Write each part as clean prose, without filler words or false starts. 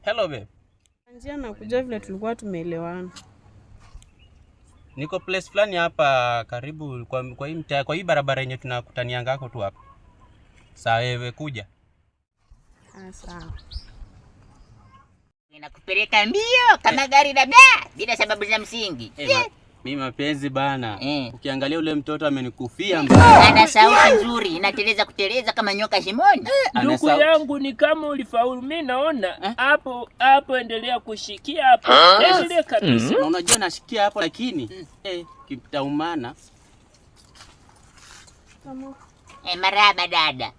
Hello babe. Njia nakuja vile tulikuwa tumeelewana. Niko place fulani hapa karibu kwa hii mtaa, kwa hii barabara yenye tunakutanianga hako tu hapa. Sawa wewe kuja. Ah, sawa. Ninakupeleka mbio kama gari la baa bila sababu za msingi. Mimi mapenzi bana. Ukiangalia ule mtoto amenikufia mbaya. Ana sauti nzuri, inateleza kuteleza kama nyoka shimoni. Ndugu yangu ni kama ulifaulu. Mimi naona hapo hapo, endelea kushikia hapo. Endelea kabisa. Na unajua nashikia hapo lakini kitaumana. Maraba dada.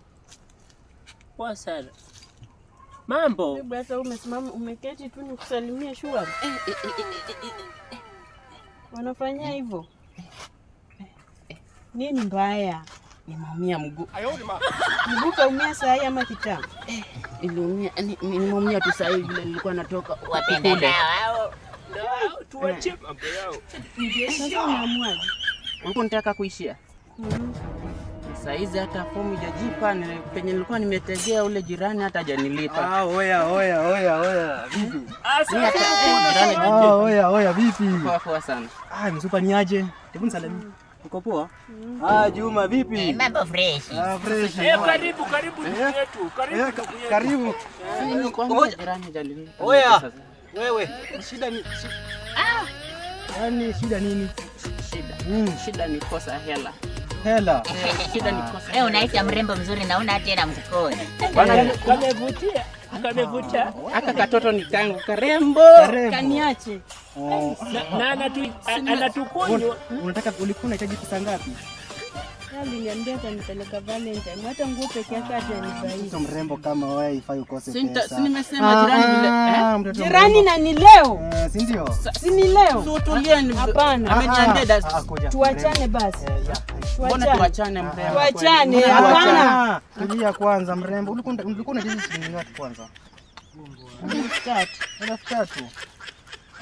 Poa sana. Mambo. Hebu hata umesimama umeketi tu nikusalimie shua. Wanafanya hivyo. Nini mbaya? Nimeumia mguu. Mguu kaumia saa hii ama kitambo? Niliumia, nimeumia tu saa hii vile nilikuwa natoka. Wapenda nao hao. Ndio, tuache mambo yao. Sasa unaamwaje? Ulikuwa unataka kuishia? Saa hizi hata fomu hajajipa, penye nilikuwa nimetegea ule jirani hata hajanilipa. Ah, oya oya oya oya. Vipi? Jirani. Ah, oya oya vipi? Poa poa sana. Ah, msupa ni aje? Hebu nisalimie. Uko poa? Ah, Juma vipi? Mambo fresh. Ah, fresh. Karibu karibu ndugu yetu. Karibu ndugu yetu. Karibu. Nilikwambia jirani hajanilipa. Oya. Wewe, shida ni Yaani shida nini? Shida. Shida ni kosa hela. Hela. Shida ni kosa. Wewe unaita mrembo mzuri na una hata mfukoni. Kamevutia. Kamevuta. Aka katoto ni kangu karembo. Kaniache. Na anatukunywa. Unataka ulikuwa unahitaji pesa ngapi? Aliniambia atanipeleka Valentine. Hata nguo peke yake hajanibai. Mtoto mrembo kama wewe ifai ukose pesa. Si nimesema jirani vile. Jirani na ni leo. Si ndio? Si ni leo. Si utulie ni Hapana. Ameniambia Tuachane basi. Mbona tuachane mrembo? Tuachane. Hapana. Tulia kwanza mrembo. Ulikuwa unahitaji shilingi ngapi kwanza? 3,000.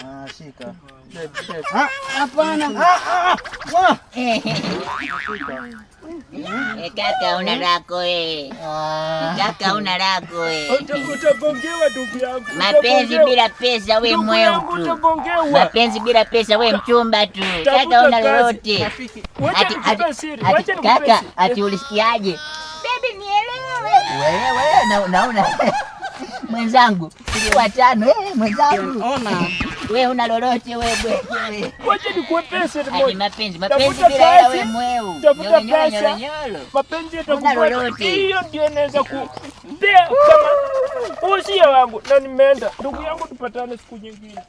Ah, shika. Hapana. Kaka una lako eh. Kaka una lako eh. Utagongewa ndugu yangu. Mapenzi bila pesa we mweu tu. Mapenzi bila pesa we mchumba tu. Kaka una lolote. Ati kaka ati ulisikiaje? Baby nielewe. Wewe naona mwenzangu watano mwenzangu. Ona. Wewe una lolote wewe bweke. Wacha nikupe pesa moja. Mapenzi mapenzi bila hela wewe mweu. Tafuta pesa. Mapenzi yatakufuata. Hiyo ndio naweza kupea kama usia wangu na nimeenda. Ndugu yangu tupatane siku nyingine.